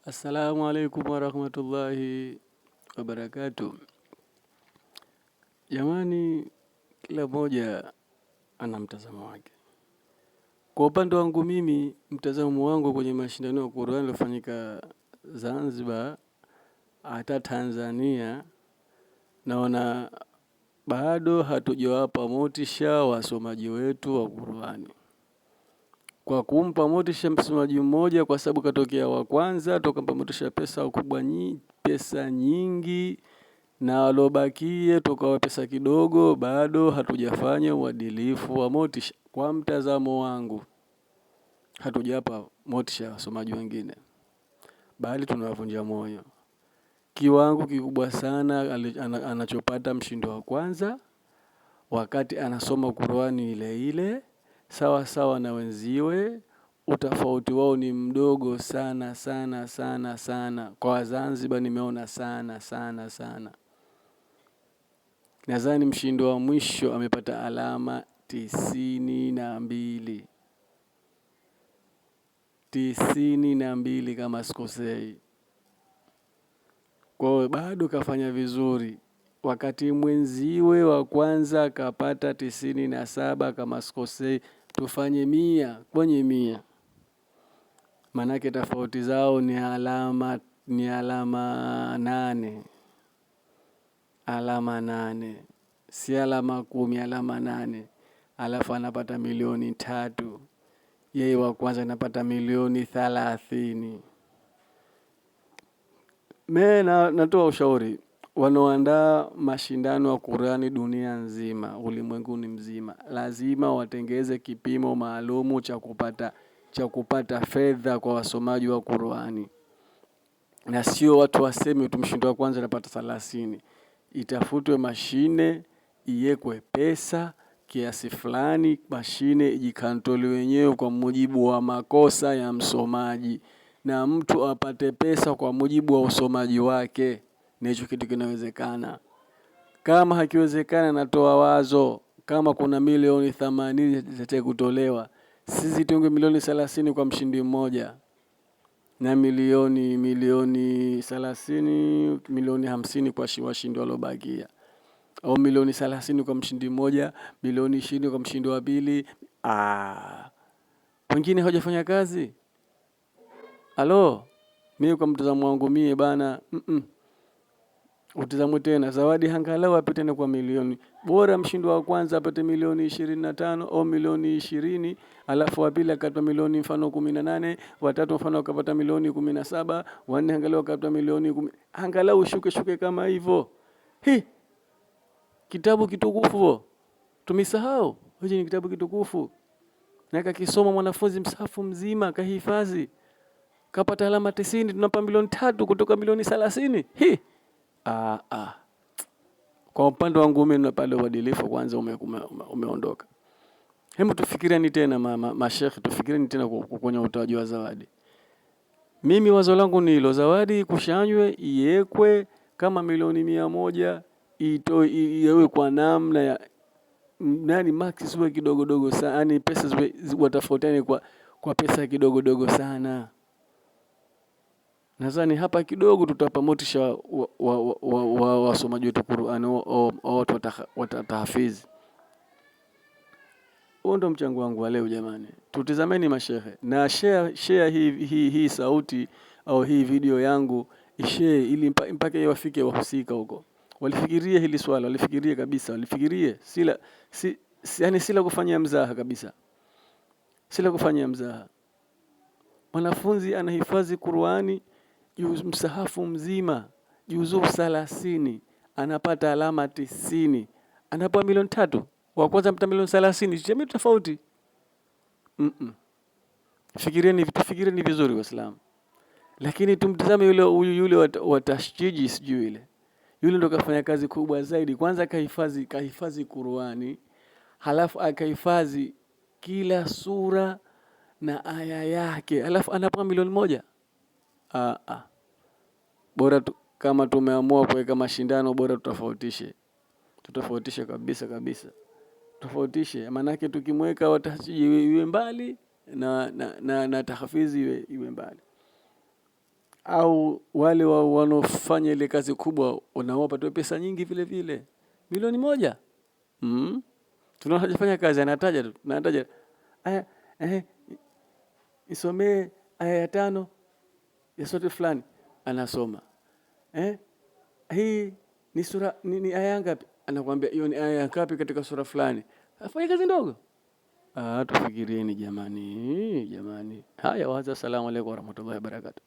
Assalamu alaikum warahmatullahi wabarakatuh. Jamani, kila mmoja ana mtazamo wake. Kwa upande wangu mimi, mtazamo wangu kwenye mashindano ya Qur'an yaliyofanyika Zanzibar hata Tanzania, naona bado hatujawapa motisha wasomaji wetu wa Qur'ani. Kwa kumpa motisha msomaji mmoja kwa sababu katokea wa kwanza, tukampa motisha pesa kubwa, pesa nyingi, na walobakie tukawa pesa kidogo, bado hatujafanya uadilifu wa motisha. Kwa mtazamo wangu, hatujapa motisha wasomaji wengine, bali tunawavunja moyo. Kiwango kikubwa sana anachopata mshindi wa kwanza wakati anasoma Qur'ani ile ile sawa sawa na wenziwe, utofauti wao ni mdogo sana sana sana sana. Kwa Zanzibar nimeona sana sana sana. Nadhani mshindi wa mwisho amepata alama 92, 92 kama sikosei. Kwa hiyo bado kafanya vizuri, wakati mwenziwe wa kwanza kapata 97 kama sikosei. Tufanye 100 kwenye 100, maanake tofauti zao ni alama 8, alama 8, si alama 10, alama 8. Alafu anapata milioni 3, yeye wa kwanza anapata milioni 30. Mimi natoa ushauri wanaoandaa mashindano ya Qur'ani dunia nzima, ulimwenguni mzima, lazima watengeze kipimo maalumu cha kupata fedha kwa wasomaji wa Qur'ani, na sio watu waseme tu mshindi wa kwanza anapata 30. Itafutwe mashine iwekwe pesa kiasi fulani, mashine ijikantroli wenyewe kwa mujibu wa makosa ya msomaji, na mtu apate pesa kwa mujibu wa usomaji wake. Na hicho kitu kinawezekana. Kama hakiwezekana, natoa wazo, kama kuna milioni 80 zitakazo kutolewa, sisi tunge milioni 30 kwa mshindi mmoja, na milioni 30, milioni 50 kwa washindi waliobakia, au milioni 30 kwa mshindi mmoja, milioni 20 kwa mshindi wa pili. Wengine hawajafanya kazi. Alo, mimi kwa mtazamo wangu mie bana, Utazamwe tena zawadi angalau apite kwa milioni. Bora mshindi wa kwanza apate milioni 25 au milioni 20, alafu wa pili akapata milioni mfano 18, watatu mfano akapata milioni 17, wanne angalau akapata milioni 10, angalau shuke shuke kama hivyo. Hi, kitabu kitukufu tumesahau. Hichi ni kitabu kitukufu, na kakisoma mwanafunzi msafu mzima kahifadhi, kapata alama 90, tunapa milioni 3 kutoka milioni 30. Hi, Kwa upande wangu mimi pale uadilifu kwanza umeondoka. Hebu tufikirieni tena mashekhe, tufikirieni tena kwenye utoaji wa zawadi. Mimi wazo langu ni hilo, zawadi ikushanywe, iwekwe kama milioni 100, itoe iwe kwa namna ya nani, max ziwe kidogo dogo sana, yani pesa ziwe watofautiane kwa pesa kidogo dogo sana. Nadhani hapa kidogo tutapa motisha wasomaji wetu Qur'an, watu watahafidhi. Huo ndo mchango wangu wa leo jamani. Tutizameni mashehe na share hii sauti au hii video yangu ishare, ili mpaka iwafike wahusika huko. Walifikirie hili swala, walifikirie kabisa, walifikirie. Yani sila kufanyia mzaha kabisa. Sila kufanyia mzaha. Mwanafunzi anahifadhi Qur'ani msahafu mzima juzuu 30, anapata alama 90, anapewa milioni 3. Wa kwanza anapata milioni 30. Jamii tofauti. Fikirieni vizuri Waislamu. Lakini tumtazame yule huyu yule wa tashtiji sijui yule. Yule ndo kafanya kazi kubwa zaidi. Kwanza kahifadhi Qur'ani, halafu akahifadhi kila sura na aya yake, halafu anapewa milioni 1. Bora tu, kama tumeamua kuweka mashindano, bora tutofautishe. Tutofautishe kabisa kabisa. Tofautishe, maanake tukimweka watahiji iwe mbali na tahfizi iwe mbali. Au wale wanaofanya ile kazi kubwa unawapa pesa nyingi vile vile, 1 milioni. Tunaona hajafanya kazi, anataja tu, anataja aya, isomee aya ya 5 ya sura fulani, anasoma. Hii ni sura ni aya ngapi? Anakuambia hiyo ni aya ngapi katika sura fulani. Afanye kazi ndogo. Tufikirieni jamani, jamani. Haya, waza. Assalamu alaikum warahmatullahi wabarakatuh.